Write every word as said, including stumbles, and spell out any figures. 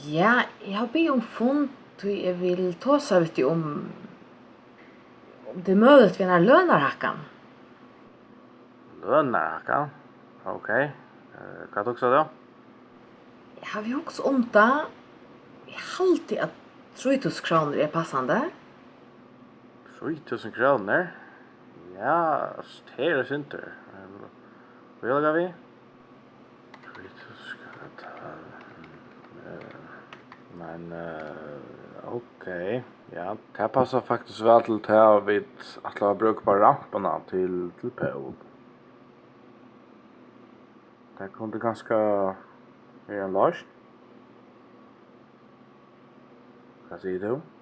Ja, eg havi biðið um fund, tí eg vil tosa við teg um, um tað er møguligt við eina lønarhækkan. Lønarhækkan? Ok. Eh, hvat hugsar tú? Eg havi hugsað um tað. Eg haldi, at trý túsund krónur er passandi. Trý túsund krónur? Ja, altso, tað er eitt sindur. Eh, hvat er tað við? Trý túsund skal eg ta, eh, men, eh, ok, ja, tað passar faktiskt væl til tað, vit ætla at brúka upp á rampuna til, til Pól. Tað kundi kanska verið ein loysn. Hvat sigur tú?